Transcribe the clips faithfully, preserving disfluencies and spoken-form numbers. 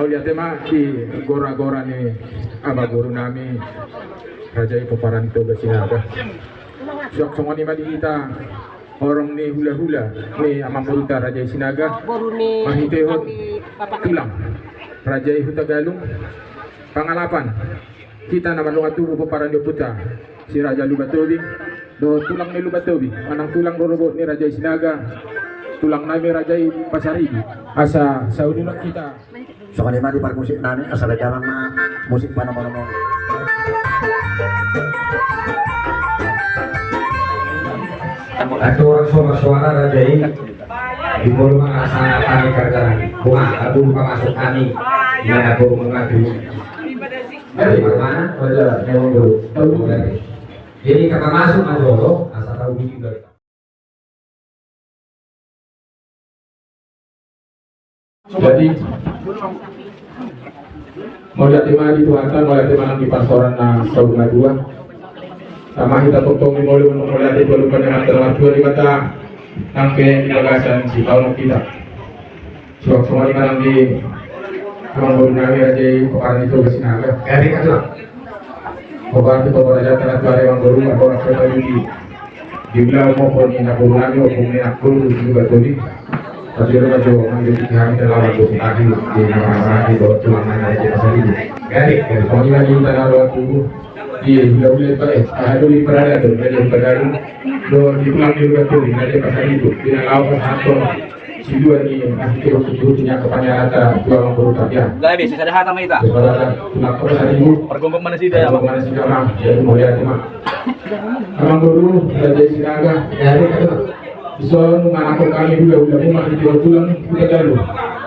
Mauliate ma di gora-gora ni ama boru nami, Raja i Pomparan Toga Sinaga. Suang songon i ma di hita horong ni hula-hula ni amangboruta Raja i Sinaga, marhitehon tulang Raja i Hutagalung, pangalapan hita na mardongan tubu pomparan ni ompunta si Raja Lumban Tobing, dohot tulang ni Lumban Tobing, manang tulang rorobot ni Raja i Sinaga, tulang nami Raja i Pasaribu. Asa saudut hita. Songon i ma di parmusik nami, asa baen damang ma musik panomo-nomo. Atur so marsuara Raja i, di bolu ma asa kami kerja nami. Bunga, atur pamasuk nami. Ia atur bunga tu. Dari mana? Raja, memang dulu. Tahu dari. Jadi kata masuk aja lo, asa tahu juga. Jadi, mauliate ma di Tuhanta, mauliate ma nang di parsaoran na saur matua. Tama hita tongtong di molo, mauliate di molo, panjang hata na martua di mata nang pe di bagasan sitaonon hita. Suang songon i ma nang di amangboru nami Raja i Pomparan ni Toga Sinaga. Jadi, kata. Obat tu pemeraja tanah tuare amangboru, amangboru, amangboru di. Di belah ompung ni amangboru nami, ompung ni amangboru di Batu di. Tapi dia maju, amangboru di kami telah waktu tadi di nama-nama di bawah tulang nami Raja Pasaribu. Jadi, jadi, songon i ma di tanah waktu di hula-hula, eh, aduh, di perada tu, di perada tu. Do, di tulang di Batu di, Raja Pasaribu. Di dalam apa satu. Sidua ni, ah, itu, itu, itu, nya kepanjang rata, dua orang perlu tapi ya. Lah, bisa saja hata ma ita. Suara, cuma apa tadi, Bu? Pergombak mana sih, dah, Bang? Mana sih, Bang? Ya, itu mau lihat, cuma. Amangboru, Raja Sinaga, ya, itu, itu. Ison, manakok kami hula-hula, mu mati dua tulang, kita dalu.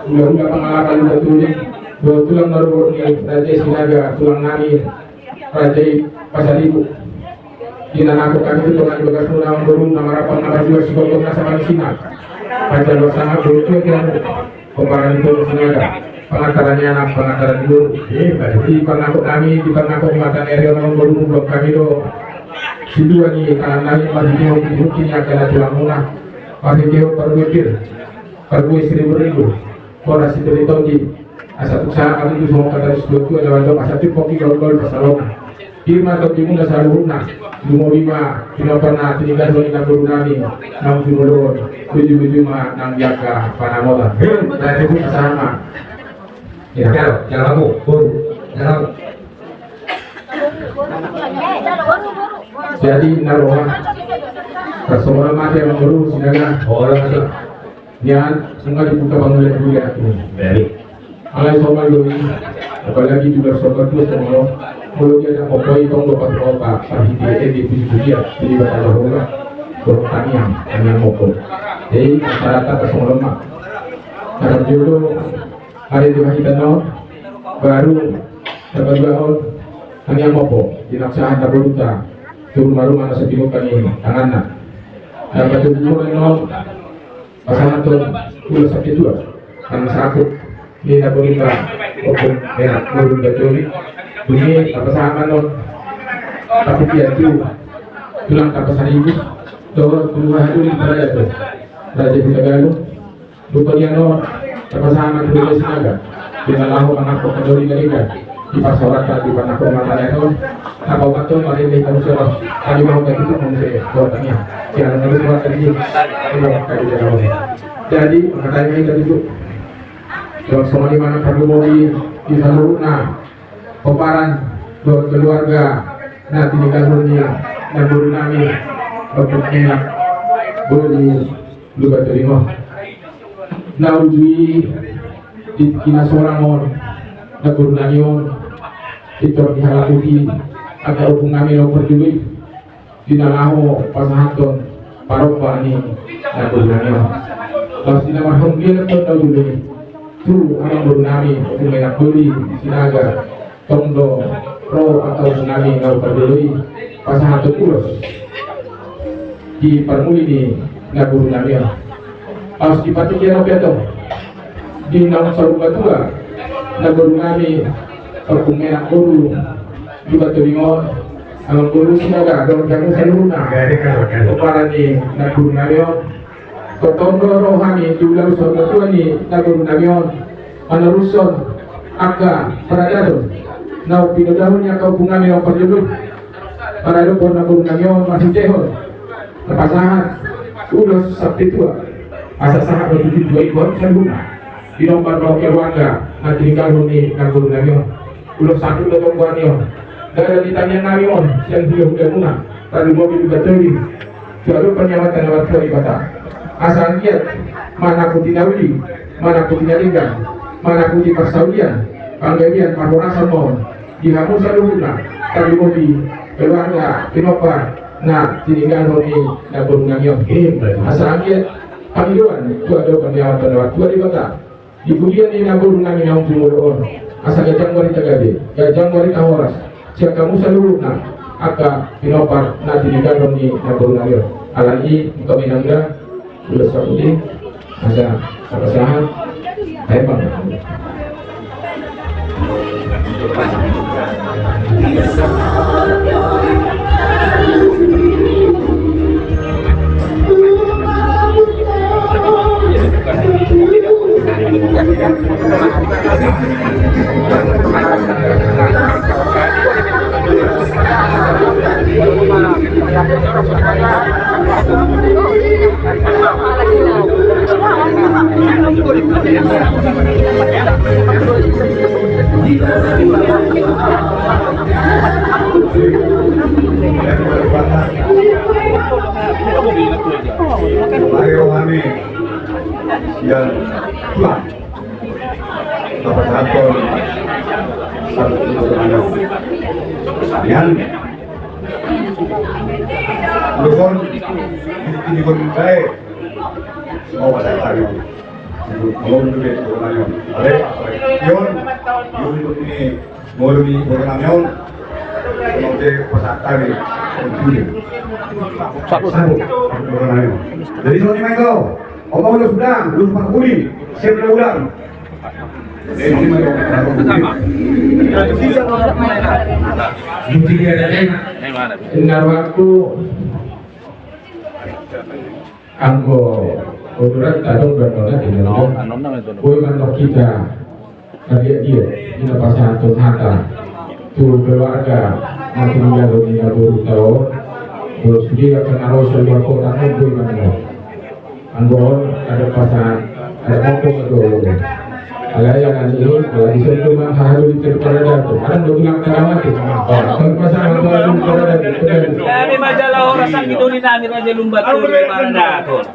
Hula-hula pangalapan, hula tulang, dua tulang baru, Raja Sinaga, tulang nami, Raja i Pasaribu. Di na nangkok hami tu tonga ni bagasmuna, amangboru, na marapang na marjual, sigomgom na samanisinan. Panjalo sanga boru tua di hamu, Pomparan ni Toga Sinaga. Pangantaran ni anak, pangantaran ni boru. Di panangkok hami, di panangkok ni mata ni ari on, amangboru, mangulahon hami do sidua ni tangan nami, marhitehon bukti-bukti ni angka na tulangmuna. Marhitehon parbue pir, parbue siribu-ribu. Horas sitoli tondi, asa tuk sahat ma tutu songon hata ni situa-tua na mandok, asa tuk pongki gaol-gaol pansalongan. Pir ma tondimuna saluhutna, lumobi ma pinompar na tininggalhon ni namboru nami, naung jumolo on, bujur-bujur ma nang di angka panamotan. Hei, berarti pun pasahat ma. Ya, jalo, jalo, boru, jalo. Jadi, na roha. Tarsongon on ma di amangboru, Sinaga. Horas. Nian, nunga dibuka pangula-ngula tu. Baik. Alai somal do i, apalagi di luar somal do somal. Molo dia na mopoi tong do patrota, parhite ende puji-pujian, jadi batang roha. Bertangiang, tangiang mopoi. Jadi, rata-rata tarsongon on ma. Karena jodoh, hari di hita no, baru, dapat dua on, tangiang mopoi, di naksahan na boruta, tu rumah-rumah na sepinukan ini, tanganna. Dapat tubuh no, Pasahaton ulos sapitua, nang sahut ni namboruta, ompung Merak, boru ni Batu Toli. Dungi tapasahat ma on, tapikian tu tulang Pasaribu, dohot tu haduan ni paradaton Raja Hutagalung. Rupani on tapasahat ma tu Raja Sinaga, di na laho manangkok haduan ni Merak. Di pasaoranta di panangkok mata ni ari on, na paopathon marende hita muse ros, tadi mau tadi tu muse buat tania. Sialan harus buat tadi. Jadi, makanya hita itu. Dohot songon i ma na parlumobi di saluhutna pomparan dohot keluarga na tininggalhon ni namboru nami, Ompung Merak, boru ni Lumban Tobing on. Na uju i di tingki na sorang on, namboru nami on, pintor dihalakuti angka ompung nami na umparjolo i, di na laho pasahathon parompa ni namboru nami on. Laos di na marhonggolan on na uju i tu amangboru nami, Ompung Merak Doli Sinaga. Tong do ro angka ompung nami na umparjolo i pasahathon ulos di parmuli ni namboru nami on. Laos di partingkian on pe tong, di naung saur matua namboru nami, Ompung Merak, boru ni Batu Toli on, amangboru Sinaga, dohot hamu saluhutna, pomparan ni namboru nami on. Tongtong do ro hami di ulaon saur matua ni namboru nami on, manarushon Angka paradaton na pinodahon ni angka ompungnami on parjolo, paradopon na boru nami on marhitehon na pasahat ulos sampe tua. Asa sahat ma tu tua i hamu saluhutna, di nomor keluarga na tininggalhon ni na boru nami on. Ulos sahat do tu boru nami on, dalan ni tangiang nami on sian hulahula muna, tarlumobi di batoli. Jalo panyamatan na martua Debata. Asa anggiat manangkuti na uli, manangkuti na denggan, manangkuti parsaulian, panggabean, parhorasan ma on di hamu saluhutna, tarlumobi keluarga pinompar na tininggalhon ni na boru nami on. Asa anggiat pangidoan tu adopan ni Amanta na martua Debata. Di pudian ni na boru nami na umjumolo on, asa ganjang ma barita gabe, ganjang ma barita horas sian hamu saluhutna angka pinompar na tininggalhon ni na boru nami on. Alani i, buka ma inang da ulos saputi, asa pasahat. Baen ma. Mari rohani sian Tuhan. Dapat hakon satu kilo. Nian. Lukon. Ini kon bae. Mau pada tadi. Mau dulu deh, mau nanya. Ale, ale. Yon. Yon ini. Molo ni boru nami on. Molo ni pasahat nami. Sabu. Sabu. Boru nami on. Jadi, songon i ma i, ulos udang, ulos pangkuri, siap ulang. Eh, ini ma i, ulos pangkuri. Inna waktu. Anggo odoran tadong, berdoa di dalam. Boi mandok hita tadi dia, hita pasahathon hata tu keluarga na tininggalhon ni na boru ta on. Boi sude angka na ro saluar kota, boi mandok. Anggo on adong pasahat, adong ompung ma tu on. Alai alani i, ala dison do ma hahaluhon paradaton. Adong do tulang na mate. Adong pasahat hahaluhon paradaton. Nami ma jala horas, anggi doli nami Raja Lumban Tolu paradaton.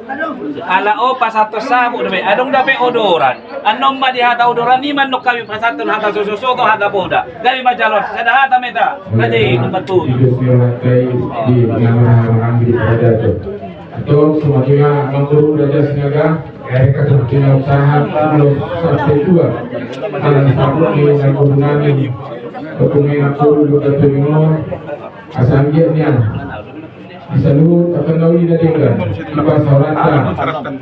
Ala on pasahathon sabu dope, adong dope odoran. Annon ma di hata odoran i ma annon hami pasahathon hata sososoto, hata poda. Nami ma jala horas, sada hata ma hita Raja i Lumban Tolu. Di nama hahaluhon paradaton. Antong sumatua ma boru Raja Sinaga, eh, katung tina usaha, ulos sampe tua. Ala ni sabut ni na boru nami, kepungi na boru Lumban Tolu on, asa anggiat nian. Di saluhut angka na uli na denggan, di pasaoranta,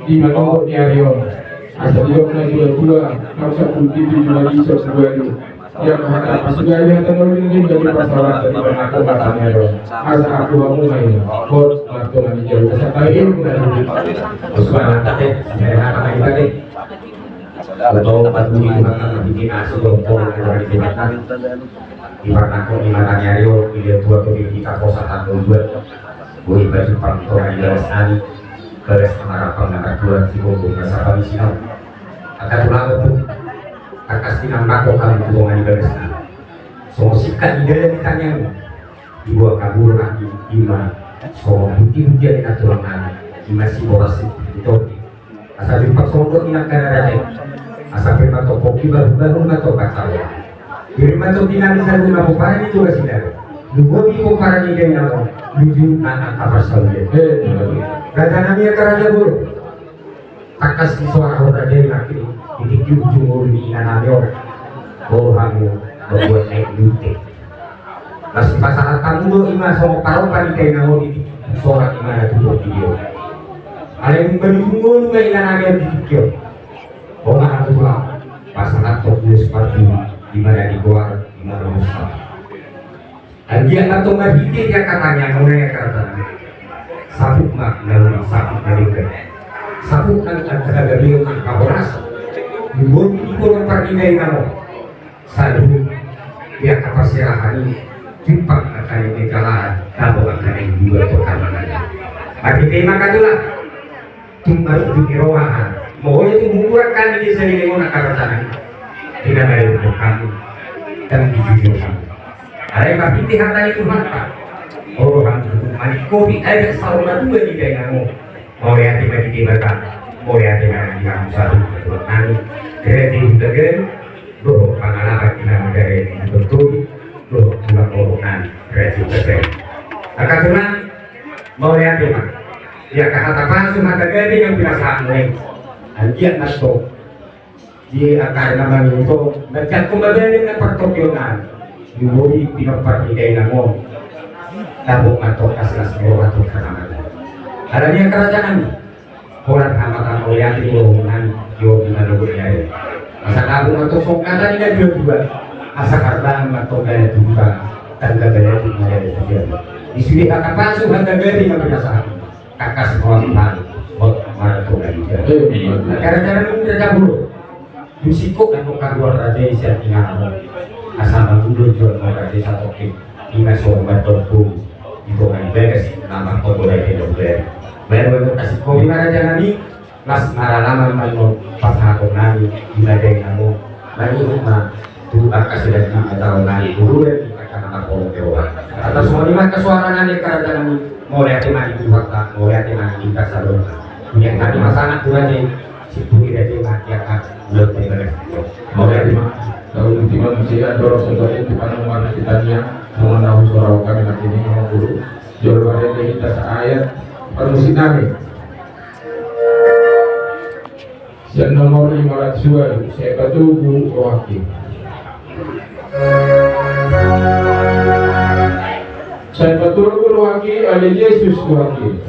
di manogot ni ari on. Asa didok na tua-tua, nunga sampulu pitu jumadi sampulu ualu. Ia hata pasugae, hata na uli na denggan di pasaoranta, di manogot ni ari on. Asa aku hamu ma i, hot martonga ni jabu, asa tahe. Suara tahe, sampai hata na kita deh. Atau paturi Tuhan, bikin asu, dompong, orang di belakang. Di parnangkok ni mata ni ari on, di dia tua tu di kita kosa tanggul buat. Boi baju pang tonga di balas nami, balas na marapang na martua, si gombong na sapa ni sinau. Angka tulang tu, angka sinambako kami tu tonga di balas nami. Songon singkat di dalan di tangiang, di buah kabur nanti, ima, songon putih hujan di tulang nami, ima si boras si putih topi. Asa jumpang sondok ni angka na rajai. Asa pe ma topok i baru-baru ma topok sawa. Diri ma topi nami sagu na pomparan ni Toga Sinaga. Lumobi pomparan ni dainang on. Luju na angka parsaulian. Raja nami angka raja bolon. Tangkas di soara on raja i nangkin. Di tingki ujung ngolu ni ina nami on. Bolo hamu mambuat aek ni ute. Las pasahat hamu do ima songon parompa ni dainang on di tingki, soara ni mana tu tingki on. Alai umbahen ujung ngolu ma ina nami on di tingki on. Oma hamu tulang, pasahat hamu ulos pangkuri, di mana ni goar, di mana ni usaha. Anggiat na tonga hite di angka tangiang on, angka tangiang. Saput ma na uli, saput na denggan. Saput na angka hagabeon, angka horas. Di boti di kolong parninga i namo. Saluhut di angka parserahan i, jumpang angka na ninggalan, dapot angka na dua tu angka manang. Marhite i ma angka tulang, tung marujung ni roha, molo tung huburan hami di sini mona karajana i, di na marujung hami, dan di jujur hami. Alai marhite hata ni Tuhanta, olo hami maningkopi adat saur matua ni dainang on. Mauliate ma di Debata, mauliate ma di hamu saluhut tulang nami, raja i Hutagaru, dohot pangalaman di hamu dari di Tontobi, dohot tulang boru nami, raja i Hutagaru. Angka tulang, mauliate ma. Ia angka hata pasu hata gabe na pinasahat muna i. Anggiat ma tong di angka na mangido, na jangkon ma badan na partondion nami. Di bodi pinompar ni dainang on. Dapot ma tong las ni roha tu angka na mangido. Alani i angka raja nami. Holan hata mauliate do nami, di bodi manogot ni ari. Asa dapot ma tong songon hata ni na dua-dua. Asa harbang ma tong dalan tu huta, tangga dalan tu huta. Di sude hata pasu hata gabe na pinasahat. Tangkas roha Tuhan, hot martonga di jabu. Gara-gara nunga jabu. Dung singkop nang kaluar raja i sian inganan. Asa mangulon jolma raja i satongkin. Ima songon martompu. Di tonga ni bagas, na martompu raja i. Baru, baru kasingkopi ma raja nami. Las maralaman ma i, pasahaton nami di na dainang on. Mangido ma tu angka sidalan ni angka taon nami, tu angka na marholong ni roha. Atas songon i ma angka suara nami angka raja nami, mauliate ma di Tuhanta, mauliate ma di hita saluhutna. Nian hami pasahat tu raja i, simpul i raja i ma di angka ulos paribagas. Mauliate ma. Tahu di mana sih, andorang saudara itu kan marhite i, songon na husoro hami nanti ni mangulu. Jolo barende hita saayat parmusik nami. Sian nomor lima ratus dua, Sai Patogu Rohangki. Sai patogu rohangki, ale Jesus Tuhangki.